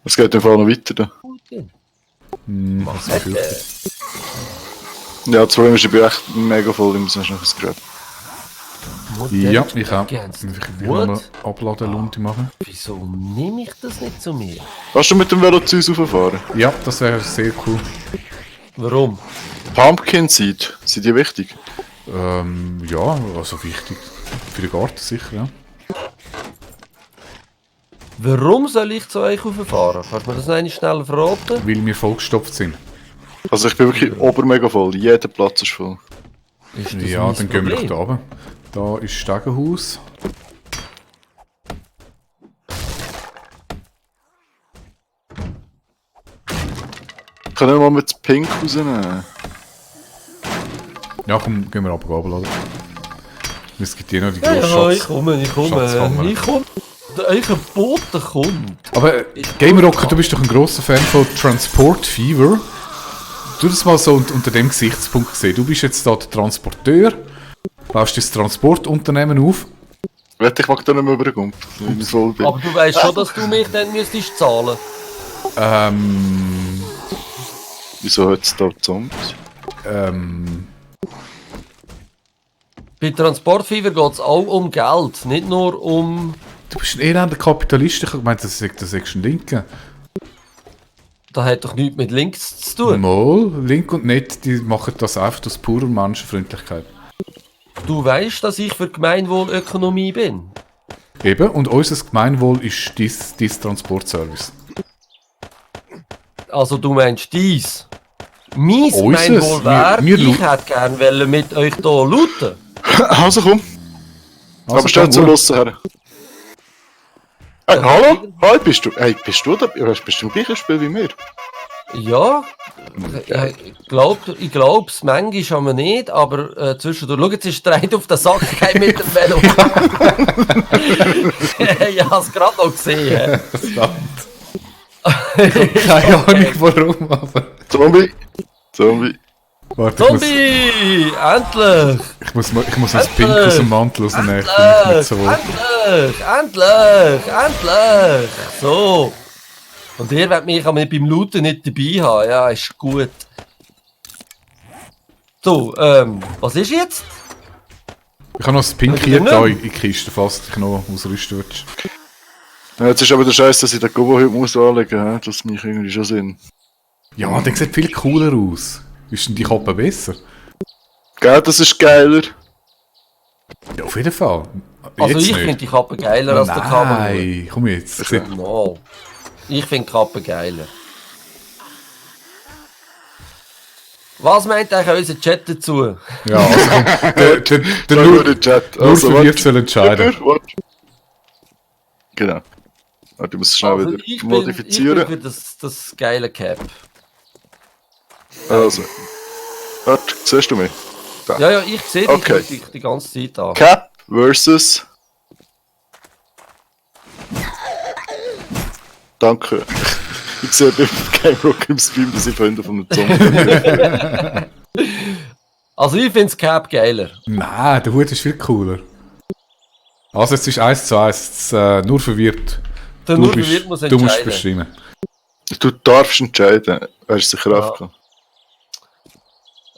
Es geht im Fall noch weiter. Da. Was befürchte ich? Ja, das Problem ist, ich bin echt mega voll, ich muss noch ein Gerät. Ja, ich auch. Ich will noch eine Abladelunte machen. Wieso nehme ich das nicht zu mir? Kannst du mit dem Velo zu uns rauffahren? Ja, das wäre sehr cool. Warum? Pumpkin Seed, sind die wichtig? Ja, also wichtig. Für den Garten sicher, ja. Warum soll ich zu euch rauffahren? Kannst du mir das noch einmal schnell verraten? Weil wir vollgestopft sind. Also ich bin wirklich obermega voll, jeder Platz ist voll. Ist das Ja, mein dann gehen wir doch Problem? da runter. Da ist Stegenhaus. Ich kann nicht mal mit Pink rausnehmen. Ja, komm, gehen wir runter. Es gibt hier noch die Ja, grosse ja, ich Schatz. komme. Schatzkammer. Ich komme. Euer Bote kommt. Aber Gamer Rocker, du bist doch ein grosser Fan von Transport Fever. Du das mal so unter dem Gesichtspunkt sehen. Du bist jetzt da der Transporteur, baust das Transportunternehmen auf. Wette, ich mag da nicht mehr rüberkommen, weil ich voll bin. Aber du weißt schon, dass du mich dann müsstest zahlen. Wieso hat es da Zombies? Bei Transportfever geht es auch um Geld, nicht nur um... Du bist ein elender Kapitalist. Ich meinte, das ist ein Linker. Das hat doch nichts mit Links zu tun. Mal, Link und Net, die machen das einfach aus purer Menschenfreundlichkeit. Du weißt, dass ich für Gemeinwohlökonomie bin. Eben, und unser Gemeinwohl ist dein Transportservice. Also du meinst dies. Mein Unseres? Gemeinwohl wäre, Wir ich hätte gerne mit euch hier looten. Also komm, Also, aber stell komm, zur Uhr. Lusse her. Hey, hallo? Hi, bist du da? Bist du im gleichen Spiel wie mir? Ja, ich glaub's, manchmal haben wir nicht, aber zwischendurch, schau, jetzt ist Streit auf den Sack gegangen mit dem Velo. Ich hab's gerade noch gesehen. Keine Ahnung warum, aber... Zombie! Warte, Zombie! Endlich! ich muss das Pink aus dem Mantel rausnehmen. Ich bin nicht so wohl. Endlich! So. Und ihr wollt mich aber beim Looten nicht dabei haben. Ja, ist gut. So, was ist jetzt? Ich habe noch das Pink hier da in die Kiste, falls du dich noch ausrüsten willst. Ja, jetzt ist aber der Scheiß, dass ich den Gobo heute muss anlegen muss. Das macht irgendwie schon Sinn. Ja, der sieht viel cooler aus. Ist denn die Kappe besser? Gell, das ist geiler. Ja, auf jeden Fall. Also Jetzt ich nicht. finde die Kappe geiler als der Kamera. Nein, komm jetzt. Sieht- No. Ich finde die Kappe geiler. Was meint eigentlich unser Chat dazu? Ja, also komm, der Da nur, nur der Chat. nur verwirrt soll entscheiden. Warte. Genau. Warte, ich muss es schnell Also wieder ich bin modifizieren. für das geile Cap. Also. Warte, siehst du mich? Da. Ja, ich sehe dich Okay. die ganze Zeit an. Cap versus. Danke. Ich sehe beim Game Rock im Stream, dass ich Freunde von einem Zombie. Also ich finde das Cap geiler. Nein, der Hut ist viel cooler. Also es ist 1:1, nur verwirrt. Der nur verwirrt muss Du musst entscheiden. bestimmen. Du darfst entscheiden. Hast du sicher Ja. aufgehauen.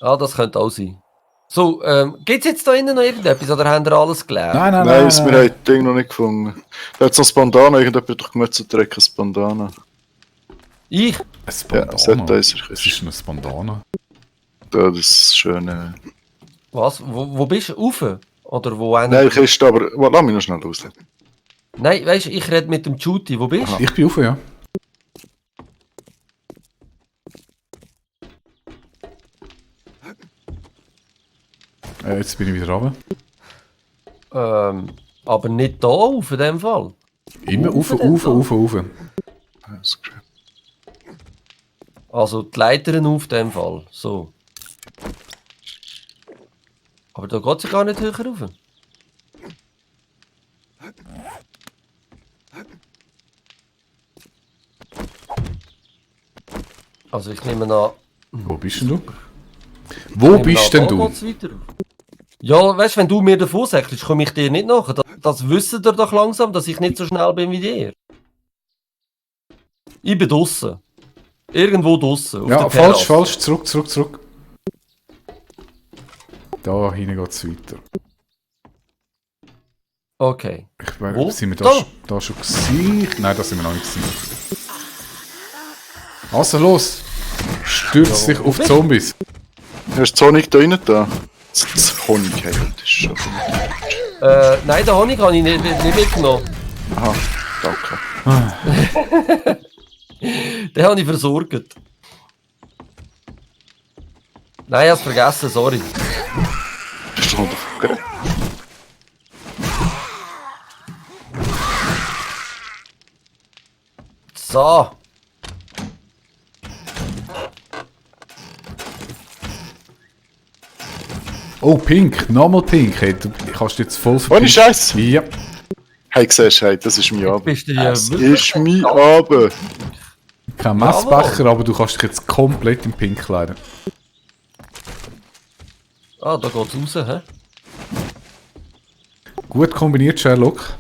Ja, das könnte auch sein. So, gibt es jetzt da innen noch irgendetwas oder haben ihr alles gelernt? Nein, nein, Nein, nein. wir haben das Ding noch nicht gefunden. Da hat noch ein Bandana, irgendjemand hat doch Mützentreck ein Bandana. Ich? Ein Ja, das hat Bandana. unser Das ist ein Bandana. Da, das schöne. Was? Wo bist du? Rauf? Oder wo Nein, einer? ich ist aber. Warte, lass mich noch schnell raus. Nein, weißt du, ich rede mit dem Juti. Wo bist du? Ich bin rauf, ja. Jetzt bin ich wieder runter. Aber nicht da auf, in dem Fall. Immer rauf, denn rauf, da? rauf, rauf. Also die Leitern auf, in dem Fall. So. Aber da geht sie gar nicht höher rauf. Also ich nehme an... Wo bist denn du? Wo bist denn du? Ja, weißt du, wenn du mir davon sagst, komme ich dir nicht nach. Das wisst ihr doch langsam, dass ich nicht so schnell bin wie dir. Ich bin draussen. Irgendwo draussen. Ja, falsch. Zurück. Da hinten geht es weiter. Okay. Ich weiß, Wo? sind wir Da. da schon gewesen? Nein, da sind wir noch nicht gewesen. Also los! Stürzt dich auf die Zombies. Hast du Sonic da rein da? Das Honig, hey, das ist schon... Nein, den Honig habe ich nicht mitgenommen. Aha, danke. Den habe ich versorgt. Nein, ich habe es vergessen, sorry. Bist du noch davon geredet? So. Oh, Pink, nochmal Pink. Hey, du kannst jetzt voll Ohne verpissen. Scheiß! Ja. Hey, siehst du, hey, das ist mein Abend. Bist du hier Das wirklich- ist mein Abend. Kein Messbecher, aber du kannst dich jetzt komplett in Pink kleiden. Ah, da geht's raus, hä? Gut kombiniert, Sherlock.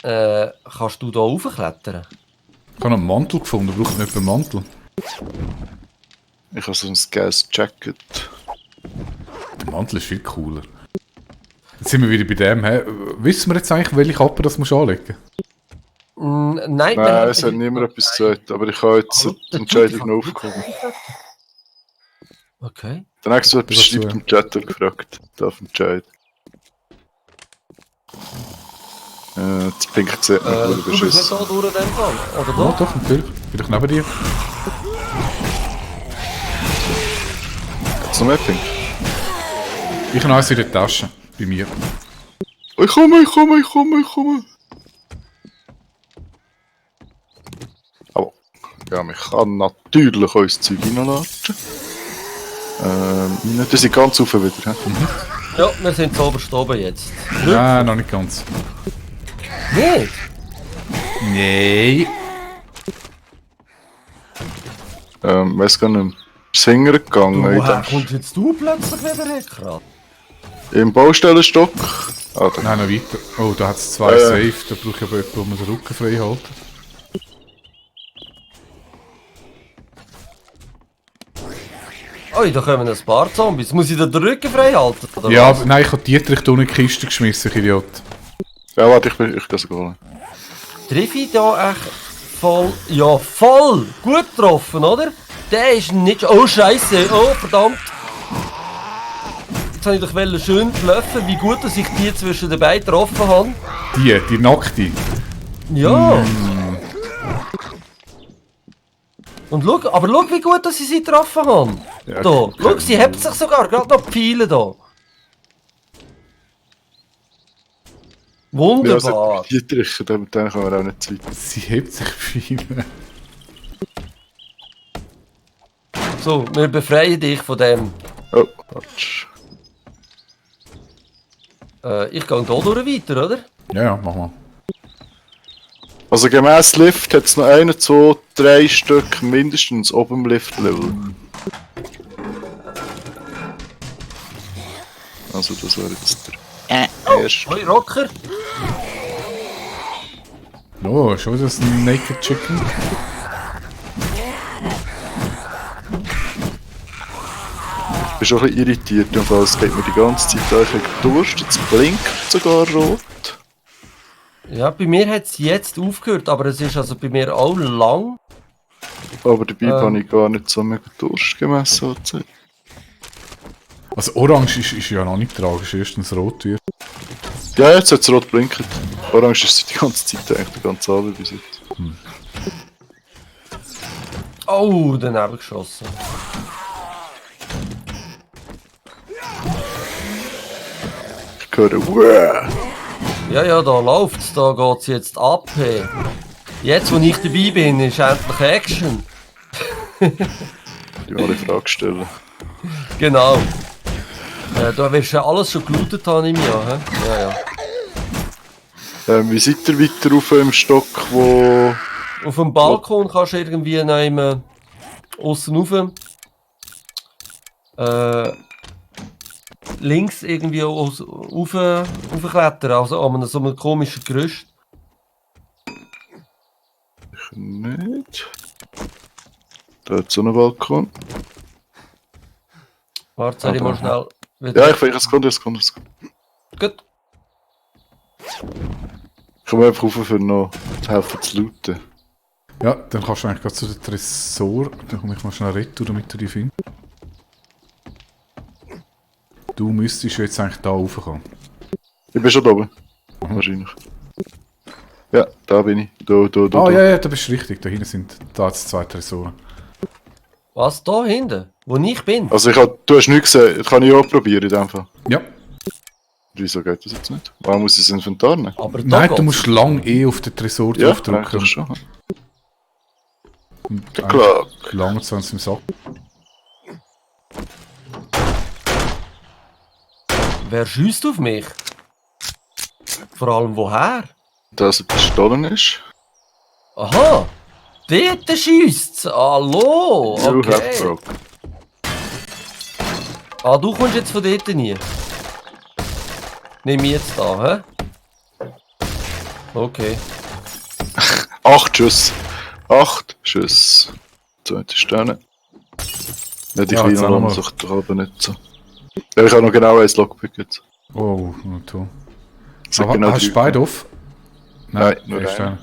Kannst du da raufklettern? Ich habe einen Mantel gefunden, braucht nicht einen Mantel. Ich habe so ein geiles Jacket. Der Mantel ist viel cooler. Jetzt sind wir wieder bei dem. Hä? Wissen wir jetzt eigentlich, welche Kappe das musst du anlegen? Nein, Nein, es hat niemand etwas gesagt, aber ich habe jetzt die Entscheidung noch aufgehoben. Okay. Dann hast du etwas Das schreibt so. im Chat und gefragt. Darf entscheiden. Das Pink sieht man, wo Du du bist nicht bist. da durch in dem Fall, oder Ja, da? doch, natürlich. Bin ich neben dir. Gibt's noch mehr Pink? Ich habe eins in der Tasche. Bei mir. Ich komme. Aber, ja, man kann natürlich uns Zeug reinlatschen. Die sind ganz rauf wieder, hä? Ja, wir sind zu oberst oben jetzt. Nein, noch nicht ganz. Nicht? Nein. Weiss gar nicht mehr. Ist es hingegangen? Woher kommst jetzt du plötzlich wieder her, Krat? Im Baustellenstock. Ah, da. Nein, noch weiter. Oh, da hat es zwei Safe. Da brauche ich aber jemanden, der mir den Rücken frei halten. Oh, da kommen ein paar Zombies. Muss ich da den Rücken frei halten? Oder Ja, was? aber nein, ich habe Dietrich da in die Kiste geschmissen, ich Idiot. Ja, warte, ich kann es holen. Triff ich da echt voll? Ja, voll! Gut getroffen, oder? Der ist nicht... Oh, Scheiße! Oh, verdammt! Jetzt wollte ich doch schön bluffen, wie gut dass ich die zwischen den Beinen getroffen habe. Die nackte. Ja! Und schau, aber schau, wie gut dass ich sie getroffen habe. Ja, Da, okay. schau, sie hebt sich sogar, gerade noch die Pfeile da. Ja, Wunderbar. also, Dietrich, mit denen kann man auch nicht Zeit. Sie hebt sich viel. So, wir befreien dich von dem. Oh, Quatsch. Ich gehe hier durch weiter, oder? Ja, mach mal. Also gemäss Lift hat es noch 1, 2, 3 Stück mindestens oben im Lift-Level. Also das wäre jetzt der erste. Hoi, Rocker. Oh, schon das Naked Chicken? Ich bin schon ein bisschen irritiert, im Fall es geht mir die ganze Zeit einfach durch, jetzt blinkt sogar rot. Ja, bei mir hat es jetzt aufgehört, aber es ist also bei mir auch lang. Aber dabei habe ich gar nicht so mega Durst gemessen. Also Orange ist ja noch nicht tragisch, erstens rot wird. Ja, jetzt hat es rot blinkt. Orange ist die ganze Zeit eigentlich der ganze Abend bis jetzt. Oh, daneben geschossen. Ich höre «Wow!» Ja, da läuft's, da geht's jetzt ab. Hey. Jetzt, wo ich dabei bin, ist endlich Action. Die alle Frage stellen. Genau. Da wirst du ja alles schon gelootet haben im Jahr, hä? Ja, ja. Wie seid ihr weiter rauf im Stock, wo... Auf dem Balkon kannst du irgendwie nehmen aussen rauf. links irgendwie raufklettern, also an so einem komischen Gerüst. Nicht. Da hat so einen Balkon. Warte, soll ich mal schnell wieder... Ja, ich fahre eine Sekunde. Gut. Ich komme einfach rauf, für noch zu helfen zu looten. Ja, dann kannst du eigentlich gerade zu den Tresor. Dann komme ich mal schnell retour, damit du die findest. Du müsstest jetzt eigentlich da raufkommen. Ich bin schon da oben. Wahrscheinlich. Ja, da bin ich. Da. Ah, ja, da bist du richtig. Da hinten sind da jetzt 2 Tresoren. Was, da hinten? Wo ich bin? Also du hast nichts gesehen, das kann ich auch probieren in dem Fall. Ja. Wieso geht das jetzt nicht? Warum muss ich das Inventar nehmen? Aber da Nein, du geht's. musst lang auf den Tresor Ja, draufdrücken. eigentlich schon. Und Klar. lange zu uns im Sack. Wer schießt auf mich? Vor allem woher? Dass er bestohlen ist. Aha! Dort schiesst's! Hallo! You have Okay. broke. Ah, du kommst jetzt von dort nie. Nimm ich jetzt da, hä? Okay. 8 Schuss. 8 Schuss. Zweite Sterne. Ja, die Ja, jetzt Kleinen auch noch lassen mal. sich doch aber nicht so. Ja, ich habe noch genau ein Lockpick jetzt. Oh, toll. Das sind Aber genau hast du 3. beide auf? Nein, nur erst einer. einer.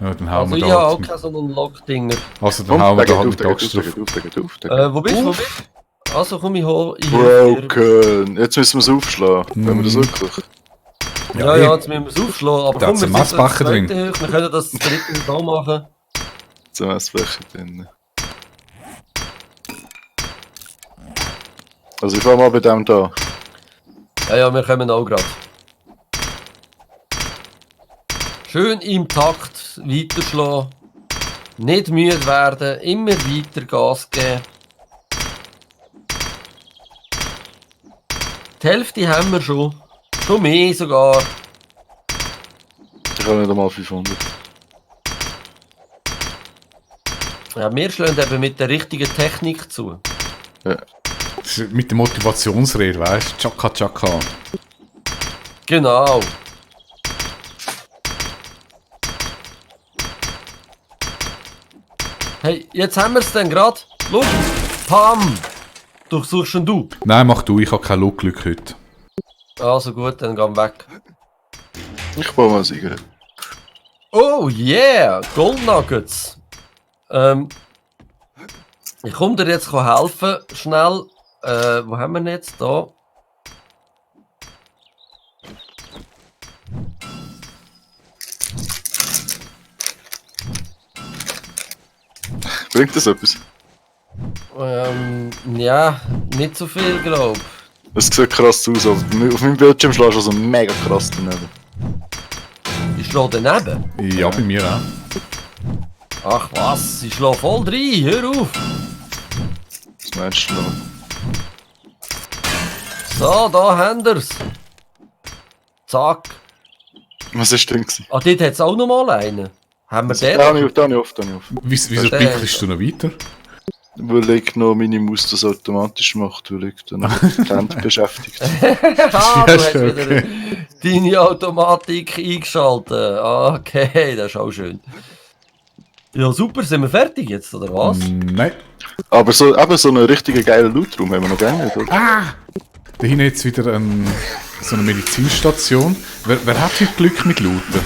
Ja, dann hauen Also wir ich da habe halt auch mit, keinen so einen Lockdinger. also dann hauen wir da halt mit der Axt drauf. Der geht auf. Wo bist du? Also komm ich hoch. Ich Broken. Jetzt müssen wir es aufschlagen. Wenn wir das wirklich. Ja, jetzt müssen wir es aufschlagen. Aber Da komm, hat's wir einen sind das Messbecher drin. zweite hoch. Wir können das dritte da machen. Zum Messbecher drin. Also ich fange mal bei dem da. Ja, wir kommen auch gerade. Schön im Takt weiterschlagen. Nicht müde werden. Immer weiter Gas geben. Die Hälfte haben wir schon. Schon mehr sogar. Ich habe nicht einmal 500. Ja, wir schlagen eben mit der richtigen Technik zu. Ja. Das ist mit der Motivationsrede, weißt du? Chaka Chaka. Genau. Hey, jetzt haben wir es dann gerade. Schau, Pam! Durchsuchst schon du. Nein, mach du, ich habe kein Lookglück heute. Also gut, dann gehen wir weg. Ich baue mal Sieger. Oh yeah! Gold Nuggets. Ich komme dir jetzt helfen. Schnell. Wo haben wir ihn jetzt? Da. Bringt das etwas? Ja, nicht so viel, glaube ich. Es sieht krass aus, aber auf meinem Bildschirm schlägst du also mega krass daneben. Ich schlage daneben. Ja, bei mir auch. Ach was, ich schlage voll rein. Hör auf. Was meinst du noch? So, da haben wir's. Zack. Was ist denn gewesen? Ah, dort hat es auch noch mal einen. Haben wir den? Da habe ich auf. Wieso Der- pickelst du noch weiter? Weil ich noch meine Maus das automatisch macht, weil ich dann noch mit den Händen beschäftigt. Ah, Ja, du hast ist wieder okay. deine Automatik eingeschaltet. Okay, das ist auch schön. Ja, super, sind wir fertig jetzt, oder was? Nein. Aber so, eben so einen richtigen geilen Lootraum haben wir noch gerne nicht, oder? Da hinten jetzt wieder so eine Medizinstation. Wer hat heute Glück mit Looten?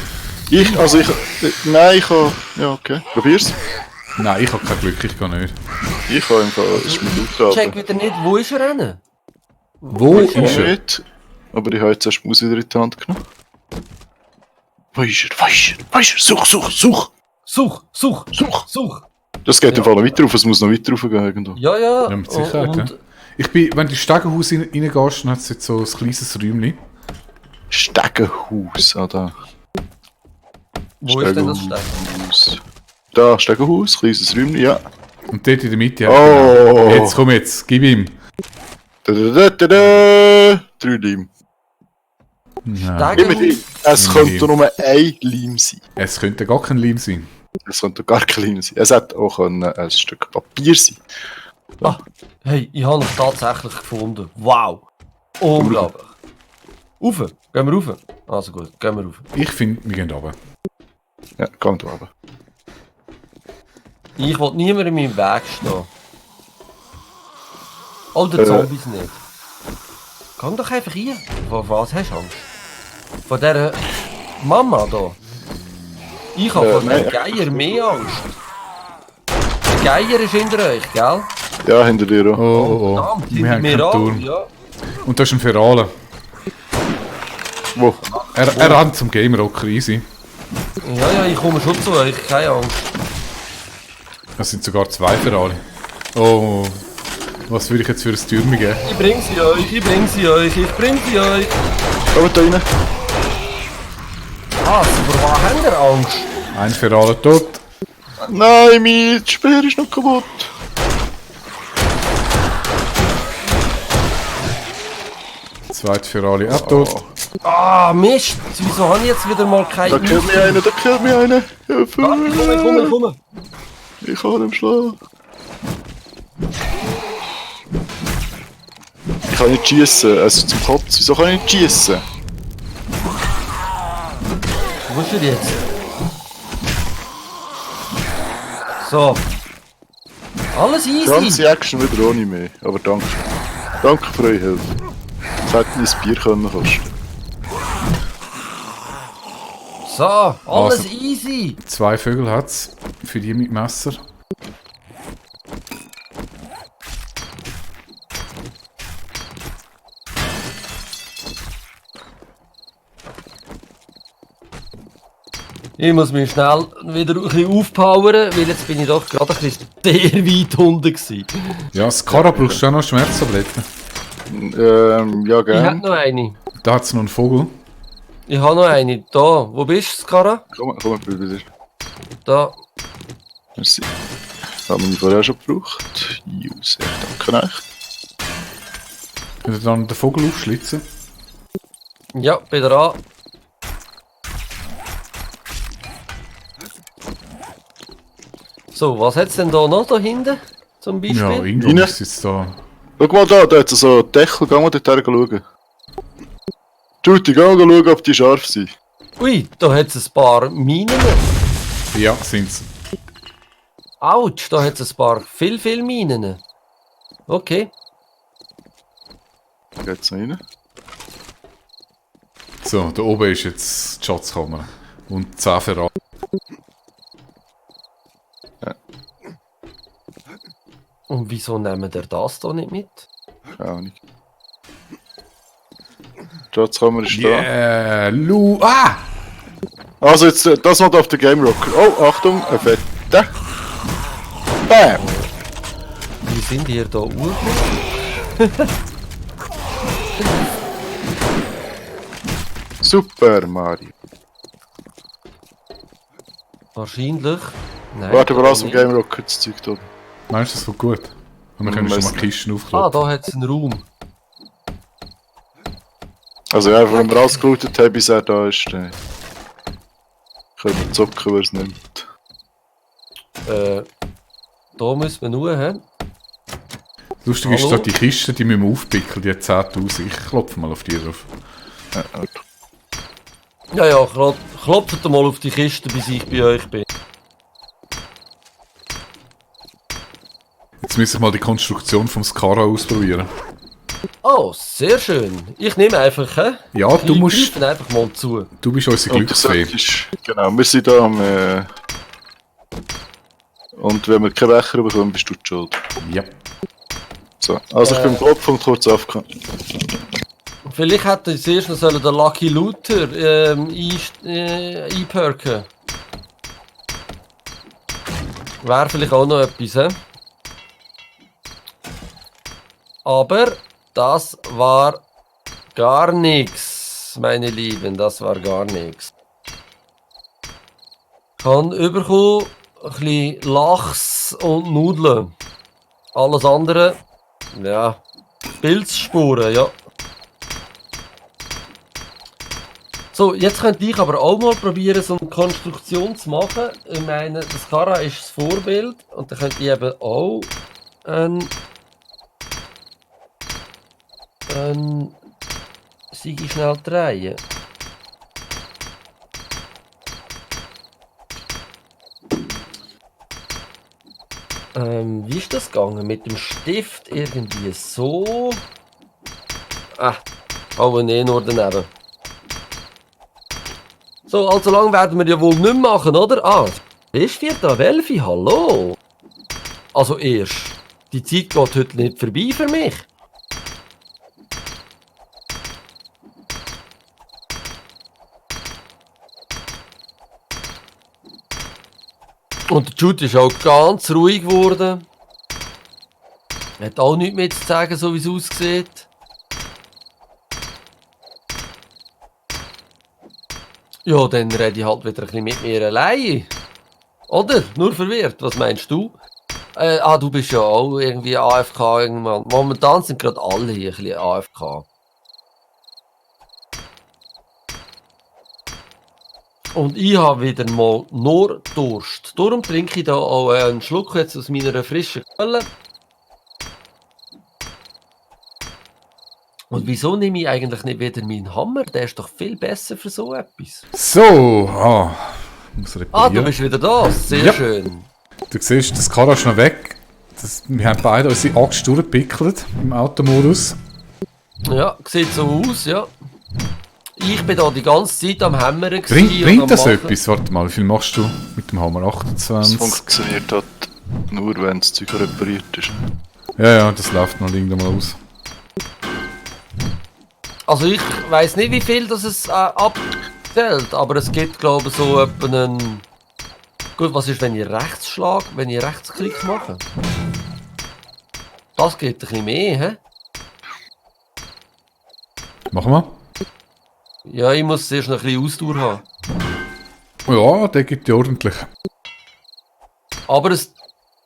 Nein, ich habe... Ja, okay. Probier's. Nein, ich habe kein Glück, ich kann nicht. Ich habe im Fall... Das ist mein Loot, Check aber... wieder nicht, wo ist er hin? Wo Ich ist er? nicht. Aber ich habe jetzt erst die Maus wieder in die Hand genommen. Wo ist er? Such! Das geht im Fall noch weiter rauf, es muss noch weiter raufgehen irgendwo. Ja, ja. Ja, mit Sicherheit, und ja. Ich bin, wenn du ins Stegenhaus reingehst, dann hat es jetzt so ein kleines Räumchen. Stegenhaus, da. wo ist denn das Stein? Stegenhaus. Da, Stegenhaus, kleines Räumchen, ja. Und dort in der Mitte. Oh! Genau. Jetzt komm jetzt, gib ihm. Da. 3 Leim. Nein. Immer die. Es könnte nur ein Leim sein. Es könnte gar kein Leim sein. Es könnte gar kein Leim sein. Es hätte auch ein Stück Papier sein. Ah, hey, ich habe ihn tatsächlich gefunden. Wow. Unglaublich. Rauf. Gehen wir rauf. Also gut, gehen wir rauf. Ich finde, wir gehen runter. Ja, komm da runter. Ich will niemand in meinem Weg stehen. Oder Zombies nicht. Komm doch einfach rein. Vor was hast du Angst? Von dieser Mama da. Ich habe vor nein. dem Geier mehr Angst. Der Geier ist hinter euch, gell? Ja, hinter dir auch. Oh. Verdammt, Wir hinter haben mir keinen auch. Turm. Ja. Und das ist ein Ferale. Wo? Er rennt zum Game Rocker, easy. Ja, ich komme schon zu euch, keine Angst. Das sind sogar 2 Ferale. Oh, was würde ich jetzt für ein Türme geben? Ich bring sie euch, ich bring sie euch, ich bring sie euch. Komm da rein. Was, vor was habt ihr Angst? Ein Ferale tot. Nein, mein Speer ist noch kaputt. Zweit Ferale auch tot. Ah, Mist, wieso habe ich jetzt wieder mal Da keine killt mich einer, da killt mich einer. Hilfe! Ich komme. Ich kann ihn schlagen. Ich kann nicht schiessen, also zum Kopf. Wieso kann ich nicht schiessen? Wo ist er jetzt? So. Alles Die easy. ganze Action wieder ohne mich, aber danke. Danke für eure Hilfe. Das hätte mein Bier können kosten. So, alles Also. easy. 2 Vögel hat's. Für die mit Messer. Ich muss mich schnell wieder ein bisschen aufpowern, weil jetzt bin ich doch gerade ein bisschen sehr weit unten gewesen. Ja, Skara brauchst du auch noch Schmerztabletten. Ja, Ich hätte gern. noch eine. Da hat's noch einen Vogel. Ich habe noch eine. Da. Wo bist du, Skara? Komm wieder. Da. Merci. Haben wir die vorher schon gebraucht. Use, danke euch. Wenn du dann den Vogel aufschlitzen. Ja, bin dran. So, was hat es denn da noch da hinten? Zum Beispiel? Ja, irgendwo Rein. ist jetzt da. Schau mal da hat es so einen Deckel, geh mal dort her schauen. Judy, geh mal schauen, ob die scharf sind. Ui, da hat es ein paar Minen. Ja, sind's. Autsch, da hat es ein paar viel Minen. Okay. Geht's noch rein? So, da oben ist jetzt die Schatzkammer. Und 10 Ferrari. Und wieso nehmen der das da nicht mit? Keine Ahnung. Die Schatzkammer ist da. Yeah, Lu. Ah! Also jetzt, das mal auf der Game Rocker. Oh, Achtung, ein fetter. Bam! Wie sind ihr da oben? Super Mario. Wahrscheinlich. Nein, Warte, da aber aus dem nicht. Game Rocker das Zeug da. Meinst du, das wird gut? Und dann können wir schon mal Weiss Kisten Ah, aufklappen. da hat es einen Raum. Also ja, wenn wir alles gelootet haben, bis er da ist, dann können wir zocken, wer es nimmt. Da müssen wir nur, hä? Lustig ist, Hallo? da die Kiste, die müssen wir aufpickeln, die hat 10'000. Ich klopfe mal auf die drauf. Ja, warte. Ja, klopft mal auf die Kiste, bis ich bei euch bin. Jetzt muss ich mal die Konstruktion vom Skara ausprobieren. Oh, sehr schön. Ich nehme einfach, hä? Ja, du Ich musst. greife einfach mal zu. Du bist unsere Und das Glücksfee. ist, genau, wir sind da am... und wenn wir keinen Becher bekommen, bist du die schuld. Ja. So, also ich bin im Klopfpunkt kurz aufgehört. Vielleicht hätte ich zuerst noch den Lucky Looter einperken. Wäre vielleicht auch noch etwas, hä? Aber das war gar nichts, meine Lieben, das war gar nichts. Ich habe bekommen ein bisschen Lachs und Nudeln. Alles andere, ja, Pilzspuren, ja. So, jetzt könnte ich aber auch mal probieren, so eine Konstruktion zu machen. Ich meine, das Kara ist das Vorbild und dann könnte ich eben auch ein Sigi schnell drehen. Wie ist das gegangen? Mit dem Stift irgendwie so? Aber nee, nur daneben. So, allzu lang werden wir ja wohl nicht machen, oder? Ist 4:11, hallo? Also erst. Die Zeit geht heute nicht vorbei für mich. Und der Jude ist auch ganz ruhig geworden. Hat auch nichts mehr zu sagen, so wie es aussieht. Ja, dann rede ich halt wieder ein bisschen mit mir allein. Oder? Nur verwirrt, was meinst du? Du bist ja auch irgendwie AFK irgendwann. Momentan sind gerade alle hier ein bisschen AFK. Und ich habe wieder mal nur Durst. Darum trinke ich da auch einen Schluck jetzt aus meiner frischen Quelle. Und wieso nehme ich eigentlich nicht wieder meinen Hammer? Der ist doch viel besser für so etwas. So, muss reparieren. Du bist wieder da. Sehr Ja. schön. Du siehst, das Karre ist noch weg. Wir haben beide unsere Axt durchgepickelt im Automodus. Ja, sieht so aus, ja. Ich bin da die ganze Zeit am Hämmern. Bringt das etwas? Warte mal, wie viel machst du mit dem Hammer? 28? Es funktioniert halt nur, wenn das Zeug repariert ist. Ja, das läuft noch irgendwann mal aus. Also ich weiss nicht, wie viel das es abzählt, aber es gibt, glaube ich, so etwa einen... Gut, was ist, wenn ich rechts schlage, wenn ich Rechtsklick mache? Das geht ein bisschen mehr, hä? Machen wir? Ja, ich muss zuerst noch ein bisschen Ausdauer haben. Ja, der gibt ja ordentlich. Aber es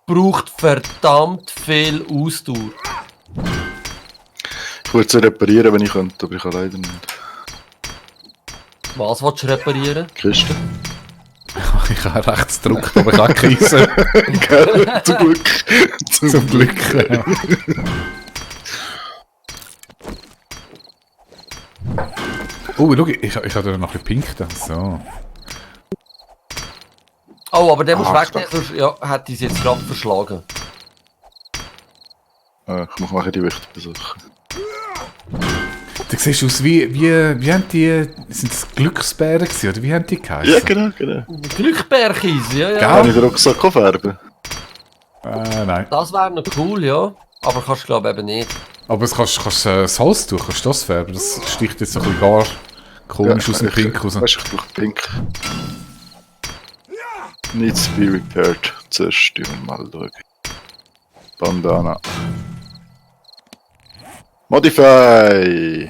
braucht verdammt viel Ausdauer. Ich würde es reparieren, wenn ich könnte, aber ich kann leider nicht. Was willst du reparieren? Kiste? Ich habe rechts gedrückt, aber ich habe Krise. Gell? Zum Glück. Zum Glück. Ja. Oh, schau, ich habe da noch ein bisschen pink da. So. Oh, aber der muss wegnehmen, sonst hätte ich es jetzt gerade verschlagen. Ich mache die wichtigen Sachen. Du siehst aus wie haben die... Sind das Glücksbären gewesen, oder wie haben die geheißen? Ja, genau. Glückbärkis, ja. Gell? Kann ich den Rucksack auch färben? Nein. Das wäre noch cool, ja. Aber kannst du glaube eben nicht. Aber das kannst das Halstuch, kannst du das färben? Das sticht jetzt ein bisschen gar komisch aus dem Pink raus. Weißt du, ich brauche Pink. Needs to be repaired. Zuerst mal schauen. Bandana. Modify!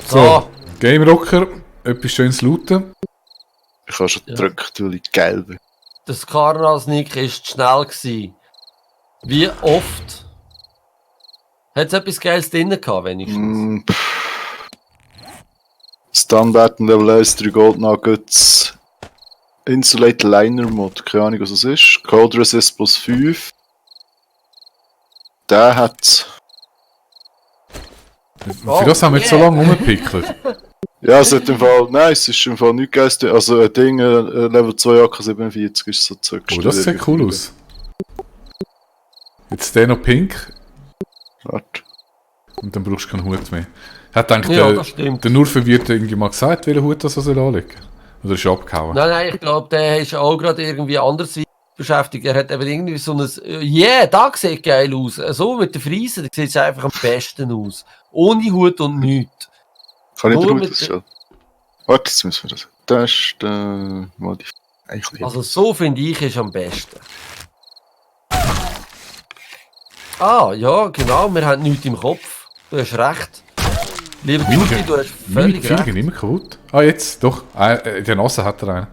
So. Game Rocker, etwas schönes looten. Ich habe schon gedrückt, weil ich geil bin. Das Karnasnik war zu schnell gewesen. Wie oft? Hat es etwas Geiles drin gehabt, wenigstens? Standard Level 1, 3 Gold Nuggets. Insulate Liner Mod, keine Ahnung was das ist. Code Resist plus 5. Der hat. Für das haben wir jetzt so lange rumgepickelt. Ja, es hat im Fall. Nein, es ist im Fall nichts Geiles. Also ein Ding, Level 2 AK-47 ist so Zeug. Oh, das sieht cool aus. Jetzt der noch pink. Warte. Und dann brauchst du keinen Hut mehr. Hat eigentlich Ja, das stimmt. der nur verwirrt irgendwie mal gesagt, welchen Hut das soll anlegen? Oder ist er abgehauen? Nein, ich glaube, der ist auch gerade irgendwie anders beschäftigt. Er hat eben irgendwie so ein... da sieht geil aus. So mit den Friesen, da sieht es einfach am besten aus. Ohne Hut und nichts. Kann ich Nur den mit Hut ausstellen? Warte, jetzt müssen wir das. Das ist der Modify. Also so finde ich ist am besten. Ja, genau, wir haben nichts im Kopf. Du hast recht. Lieber Juti, du hast Meine völlig Pfeile recht. gehen immer kaputt. Jetzt, doch. In der Nase hat er einen.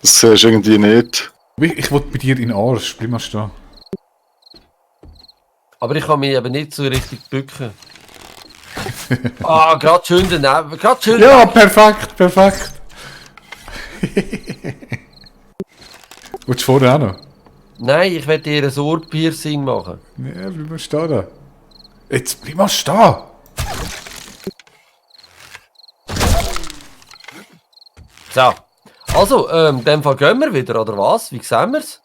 Das siehst du irgendwie nicht. Ich will bei dir in den Arsch. Bleib mal stehen. Aber ich kann mich eben nicht so richtig bücken. Ah, gerade schön daneben. Gerade schön. Ja, perfekt, perfekt. Willst du vorher auch noch? Nein, ich werde dir ein Ohrpiercing machen. Ja, bleib mal stehen da. Jetzt bleib mal stehen. So. Also, in dem Fall gehen wir wieder, oder was? Wie sehen wir's?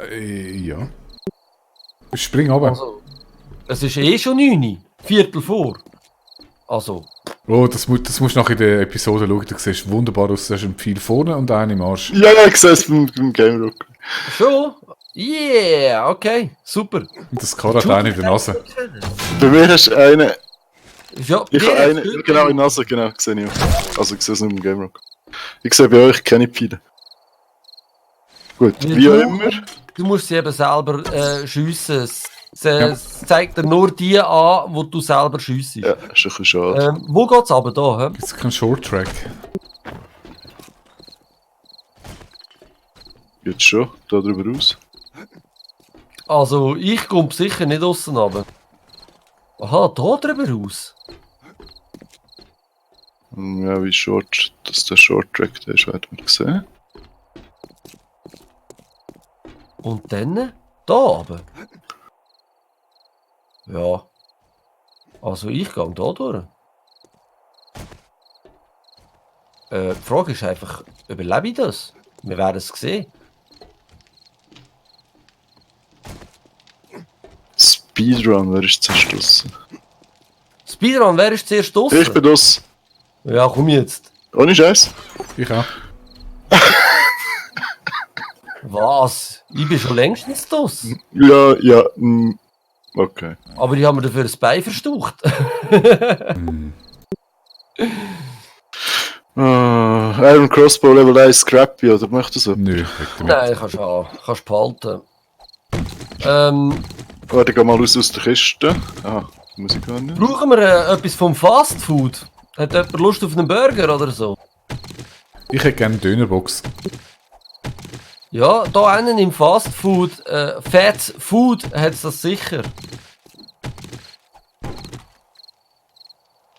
Ja. Spring runter. Also, es ist eh schon 9. Viertel vor. Also, Oh, das musst du nachher in der Episode schauen. Du siehst wunderbar aus. Du hast einen Pfeil vorne und einen im Arsch. Ja, ich sehe es beim Game Rock. schon? Yeah, okay, super. Und das Karre hat einen in der Nase. Bei mir hast du einen. Ja, Ich habe der einen. hat Ja, genau, in der Nase, genau, sehe ich auch. Also, ich sehe es nicht im Game Rock. Ich sehe bei euch keine Pfeile. Gut, wie auch immer. Du musst sie eben selber schiessen. Es zeigt dir nur die an, wo du selber schiessst. Ja, ist ein bisschen schade. Wo geht's aber da? Hä? Jetzt kein Short Track. Jetzt schon, da drüber raus. Also, ich komme sicher nicht aussen runter. Aha, da drüber raus. Ja, wie short, dass der Short Track der ist, werden wir sehen. Und dann da runter. Ja. Also, ich gehe da durch. Die Frage ist einfach, überlebe ich das? Wir werden es sehen. Speedrun, wer ist zerstossen? Speedrun, wer ist zuerst draussen? Ich bin das. Ja, komm jetzt. Ohne Scheiß. Ich auch. Was? Ich bin schon längstens draussen. Ja, ja, okay. Aber ich habe mir dafür ein Bein verstaucht. Iron Crossbow Level 1 Scrappy, oder möchtest du so? Nö, weg damit. Nein, kannst du haben. Kannst behalten. Warte, geh mal aus der Kiste. Ah, muss ich gar nicht. Brauchen wir etwas vom Fast Food? Hat jemand Lust auf einen Burger oder so? Ich hätte gerne eine Dönerbox. Ja, da einen im Fast Food, Fat Food hat es das sicher.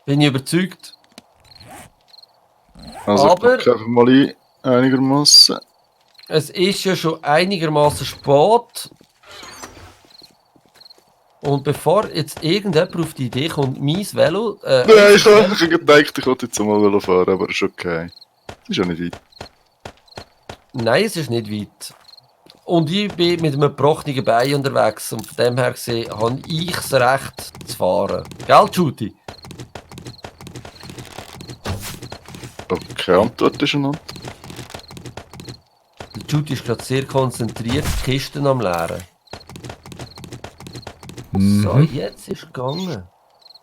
Bin ich überzeugt. Also, Aber- ich packe einfach mal ein, einigermaßen. Es ist ja schon einigermaßen spät. Und bevor jetzt irgendjemand auf die Idee kommt, mein Velo. Nein, ich habe gedacht, ich wollte jetzt mal Velo fahren, aber ist okay. Das ist ja nicht weit. Nein, es ist nicht weit. Und ich bin mit einem gebrochenen Bein unterwegs. Und von dem her gesehen habe ich das Recht zu fahren. Gell, Judy? Okay, Antwort ist eine Antwort. Der Judy ist gerade sehr konzentriert, die Kisten am Leeren. So, jetzt ist es gegangen.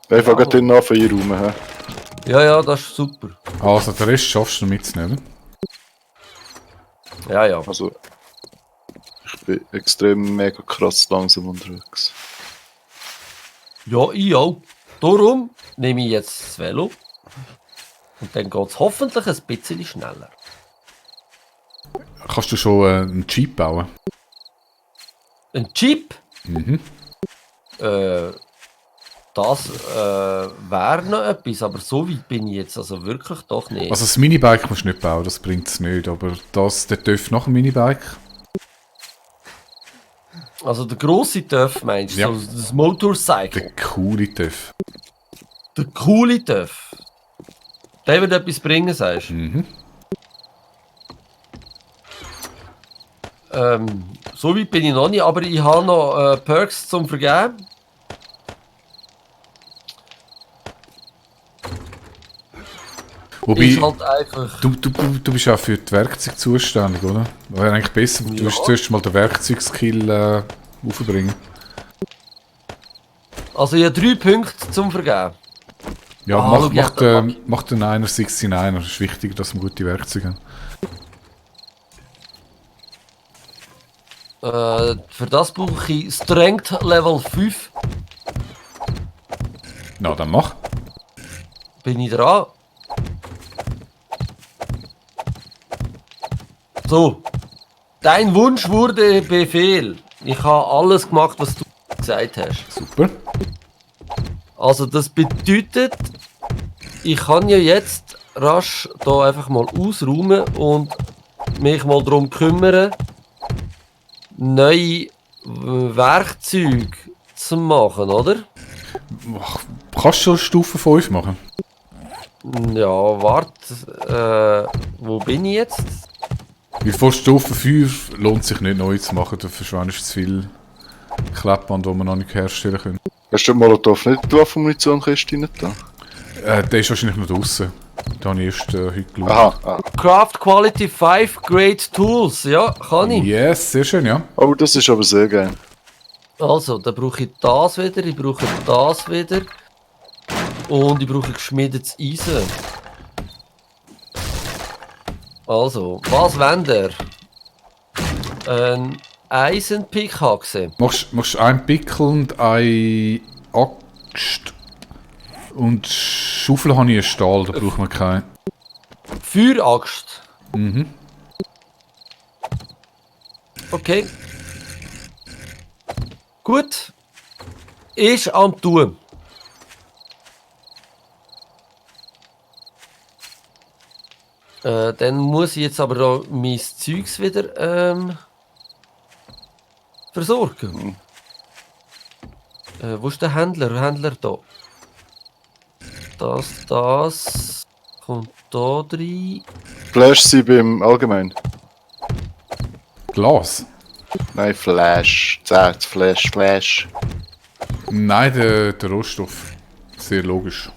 Ich fange gerade den an hier rum. He? Ja, ja, das ist super. Also, den Rest schaffst du mitzunehmen. Ja, ja. Also, ich bin extrem mega krass langsam unterwegs. Ja, ich auch. Darum nehme ich jetzt das Velo. Und dann geht es hoffentlich ein bisschen schneller. Kannst du schon einen Jeep bauen? Ein Jeep? Mhm. Das wäre noch etwas, aber so weit bin ich jetzt also wirklich doch nicht. Also das Minibike musst du nicht bauen, das bringt es nicht. Aber der TÜV nach dem Minibike. Also der grosse TÜV meinst du, Ja. so das Motorcycle, Der coole TÜV. der coole TÜV. Der wird etwas bringen, sagst du? Mhm. So weit bin ich noch nicht, aber ich habe noch Perks zum Vergeben. Wobei, Ist halt einfach... du bist auch für die Werkzeuge zuständig, oder? Wäre eigentlich besser, du Ja. musst zuerst mal den Werkzeugskill aufbringen. Also ich habe 3 Punkte zum Vergeben. Ja, Ah, schau, mach den 69er. Es ist wichtiger, dass wir gute Werkzeuge haben. Für das brauche ich Strength Level 5. Na, dann mach. Bin ich dran. So. Dein Wunsch wurde Befehl. Ich habe alles gemacht, was du gesagt hast. Super. Also das bedeutet, ich kann ja jetzt rasch da einfach mal ausräumen und mich mal darum kümmern, neue Werkzeuge zu machen, oder? Kannst du schon Stufe 5 machen? Ja, warte, wo bin ich jetzt? Weil vor Stufe 5 lohnt sich nicht neu zu machen, da verschwendest du zu viel Klebband, das wir noch nicht herstellen können. Hast du den Molotov nicht in die Waffenmunitionkiste rein da? Der ist wahrscheinlich noch draußen. Da habe ich erst heute geschaut. Aha. Craft Quality 5 Great Tools, ja, kann ich. Yes, sehr schön, ja. Oh, das ist aber sehr geil. Also, dann brauche ich das wieder, ich brauche das wieder. Und ich brauche geschmiedetes Eisen. Also, was wollt ihr? Ein Eisenpickaxe. Machst einen Pickel und eine Axt. Und Schaufel habe ich einen Stahl, da braucht man keinen. Feueraxt. Mhm. Okay. Gut. Ist am Tun. Dann muss ich jetzt aber da mein Zeugs wieder versorgen. Wo ist der Händler? Der Händler da. Das kommt da rein. Flash sie beim Allgemein. Glas? Nein, Flash. Zart, Flash. Nein, der Rohstoff. Sehr logisch.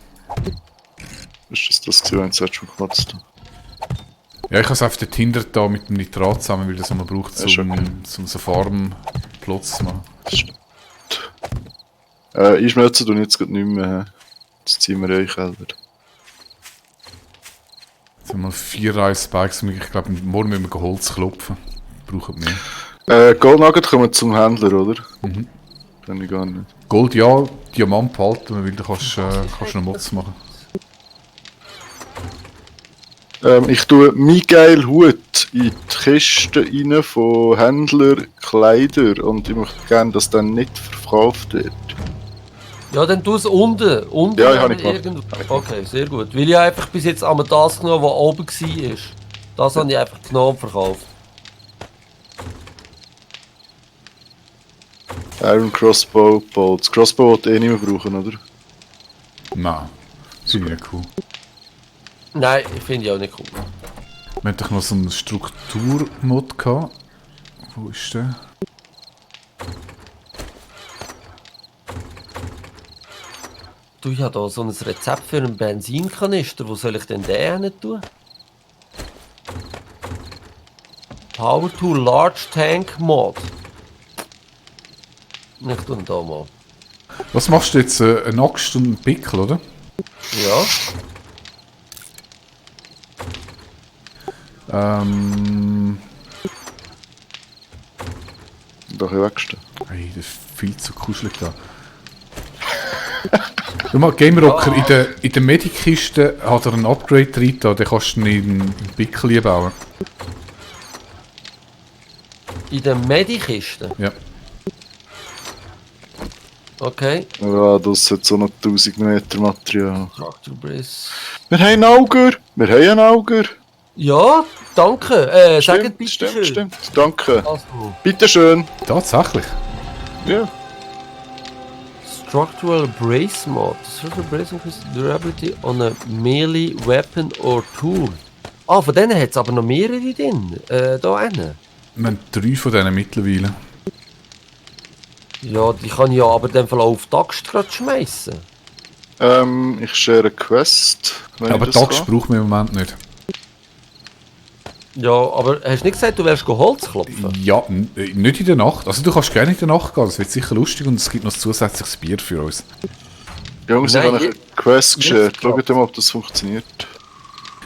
Ist das gewesen, wenn du es schon gekratzt hast? Ja, ich habe es einfach dort hinter da mit dem Nitrat zusammen, weil das man braucht, Das ist okay. zum so Farmplatz zu machen. Einschmelzen tun jetzt gerade nicht mehr. Jetzt ziehen wir euch selber. Jetzt haben wir 4 Reihen Spikes und ich glaube, morgen müssen wir Holz klopfen. Brauchen wir mehr. Gold Nugget kommen zum Händler, oder? Mhm. Kann ich gar nicht. Gold ja, Diamant behalten, weil du kannst noch Mods machen. Ich tue meinen geilen Hut in die Kiste rein von Händler Kleider und ich möchte gerne, dass der nicht verkauft wird. Ja, dann tu es unten. Unten Ja, habe ich irgendwo. Okay, sehr gut. Weil ich einfach bis jetzt einmal das genommen, was oben war. Das habe ich einfach genommen und verkauft. Iron Crossbow Bolts. Crossbow wollte eh nicht mehr brauchen, oder? Nein, finde ich nicht cool. Nein, finde ich auch nicht cool. Wir hatten doch noch so einen Strukturmod gehabt. Wo ist der? Du, ich habe da so ein Rezept für einen Benzinkanister. Wo soll ich denn den hin tun? Power to Large Tank Mod. Ich tue ihn da mal. Was machst du jetzt? Eine Axt und einen Pickel, oder? Ja. Doch ein wegstehen. Hey, das ist viel zu kuschelig da. Schau mal, Game Rocker, in der Medikiste hat er ein Upgrade drin, da, den kannst du in einen Pickel bauen. In der Medikiste? Ja. Okay. Ja, das hat so noch 1000 Meter Material. Tractor Brace. Wir haben einen Auger! Wir haben einen Auger! Ja, danke. Sagt bitte schön. Stimmt. Danke. Also, Bitteschön. Tatsächlich. Ja. Structural Brace Mod. Structural Brace increases durability on a melee weapon or tool. Ah, von denen hat es aber noch mehrere drin. Da hinten. Wir haben 3 von denen mittlerweile. Ja, die kann ich ja aber in dem Fall auch auf die Axt gerade schmeißen. Ich share eine Quest. Wenn Aber ich das Tags kann. brauchen wir im Moment nicht. Ja, aber hast du nicht gesagt, du wärst Holz klopfen? Ja, nicht in der Nacht. Also du kannst gerne in der Nacht gehen, das wird sicher lustig und es gibt noch ein zusätzliches Bier für uns. Jungs, ich Nein, habe eine Quest geshared. Schaut mal, ob das funktioniert.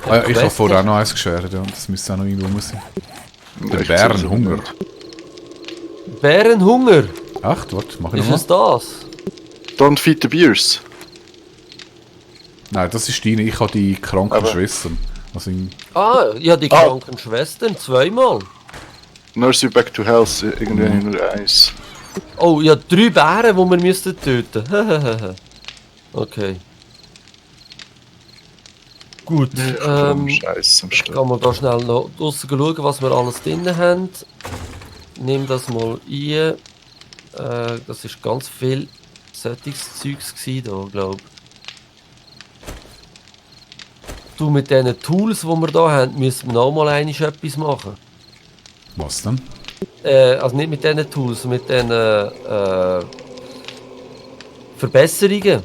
Ah, ja, ich habe Quest vorher auch nicht? noch eins geshared, ja. Das müsste auch noch irgendwo sein. Der Ich Bärenhunger. Bärenhunger. Echt? Warte, mach ich Ist nochmal. es das? Don't feed the beers. Nein, das ist deine. Ich habe die kranken Aber- Schwestern. Also Ah, ja, die kranken Schwestern, zweimal. Nurse you back to health. Irgendwie habe ich nur eins. Oh, ja, 3 Bären, die wir müssten töten. Okay. Gut, Scheiße am Start. kann man da schnell noch draussen schauen, was wir alles drin haben. Nimm das mal ein. Das ist ganz viel solches Zeugs gsi da, glaub. Du, mit diesen Tools, die wir da haben, müssen wir noch mal einmal etwas machen. Was denn? Also nicht mit diesen Tools, mit diesen Verbesserungen.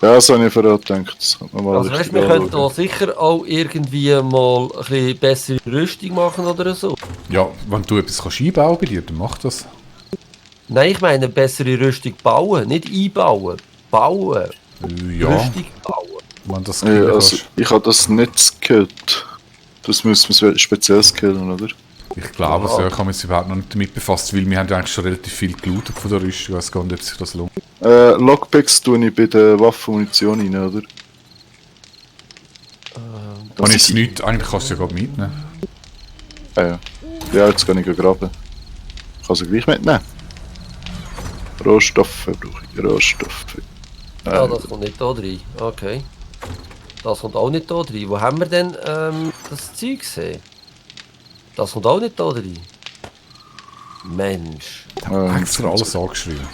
Ja, so habe ich vorher gedacht. Das könnte man mal Also weißt, richtig wir könnten anschauen. da sicher auch irgendwie mal ein bisschen bessere Rüstung machen oder so. Ja, wenn du etwas kannst einbauen bei dir, dann mach das. Nein, ich meine bessere Rüstung bauen, nicht einbauen. Bauen. Ja, Rüstung bauen. wenn das Ja, skillen also, kannst. ich habe das nicht skillt. Das müssen wir speziell skillen, oder? Ich glaube, Ja. so kann man sich überhaupt noch nicht damit befassen, weil wir haben ja eigentlich schon relativ viel gelootet von der Rüstung. Ich weiß gar nicht, ob sich das lohnt. Lockpicks tue ich bei der Waffe und Munition rein, oder? Wenn jetzt nichts, eigentlich kannst du ja gerade mitnehmen. Ja. Ja, jetzt kann ich graben. Ich kann sie gleich mitnehmen. Rohstoffe brauche ich, Rohstoffe. Ja, das kommt nicht da rein. Okay. Das kommt auch nicht da rein. Wo haben wir denn das Zeug gesehen? Das kommt auch nicht da rein. Mensch. Extra alles angeschrieben.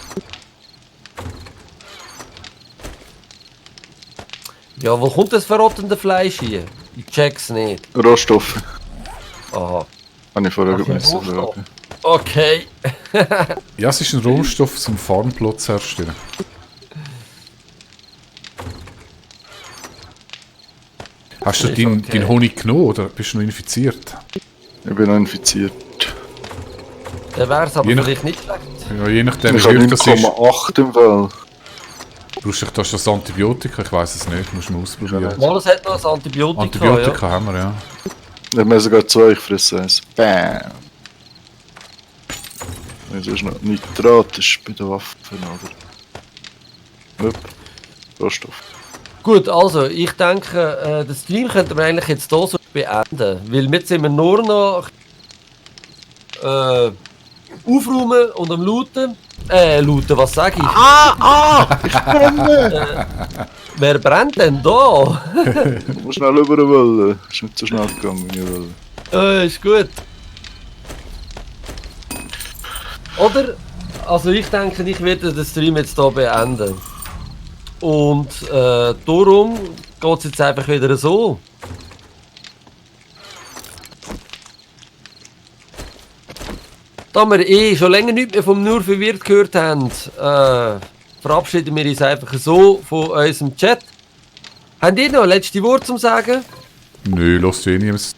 Ja, wo kommt das verrottende Fleisch hier? Ich check's nicht. Rohstoffe. Aha. Habe ich vorher Ach, ja, müssen Rohstoff. fragen. Okay. Ja, es ist ein Rohstoff zum Farmplatz herstellen. Hast du Ist deinen okay. dein Honig genommen oder bist du noch infiziert? Ich bin noch infiziert. Dann wär's aber Je nach- vielleicht nicht schlecht. Ja, je nachdem, Ich wie habe hoch das ist, 9,8 im Fall. brauchst du das Antibiotika? Ich weiß es nicht, musst du mal ausprobieren. Mal, es hat noch ein Antibiotika, Antibiotika haben wir, ja. Ich habe mir sogar 2, ich fresse eins. Bam! Das ist noch Nitrat, ist bei den Waffen, oder? Upp. Rohstoff. ja. Gut, also, ich denke, den Stream könnten wir eigentlich jetzt hier so beenden. Weil jetzt sind wir nur noch aufräumen und am looten. Looten, was sage ich? Wer brennt denn da? Ich muss schnell rüber wollen. Ist nicht so schnell gegangen, wie ich wollte. Ist gut. Oder? Also ich denke, ich werde den Stream jetzt hier beenden. Und darum geht es jetzt einfach wieder so. Da wir schon länger nichts mehr vom Nur verwirrt gehört haben, verabschieden wir uns einfach so von unserem Chat. Habt ihr noch ein letztes Wort zum Sagen? Nö, lass du eh nichts.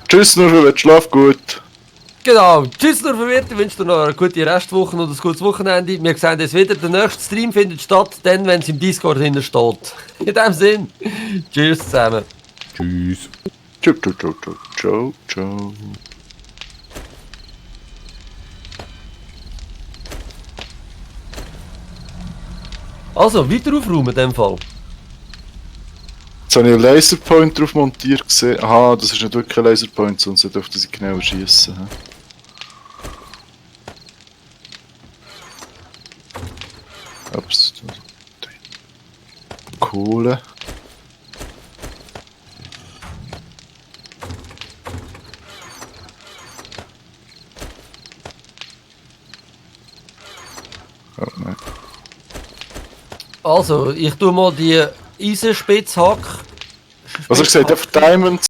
Tschüss, nur für schlaf gut. Genau. Tschüss, nur verwirrt. Ich wünsche dir noch eine gute Restwoche und ein gutes Wochenende. Wir sehen uns wieder. Der nächste Stream findet statt, dann, wenn es im Discord drin steht. In dem Sinn. Tschüss zusammen. Tschüss. Ciao, ciao, ciao, ciao, ciao, ciao. Also, weiter aufräumen in dem Fall. Jetzt habe ich einen Laserpoint drauf montiert gesehen. Aha, das ist nicht wirklich ein Laserpoint, sonst dürfte sie genauer schießen. Ups. Kohle. Oh nein. Also, ich tue mal die Eisenspitzhack. Was hast du gesagt? Auf Diamond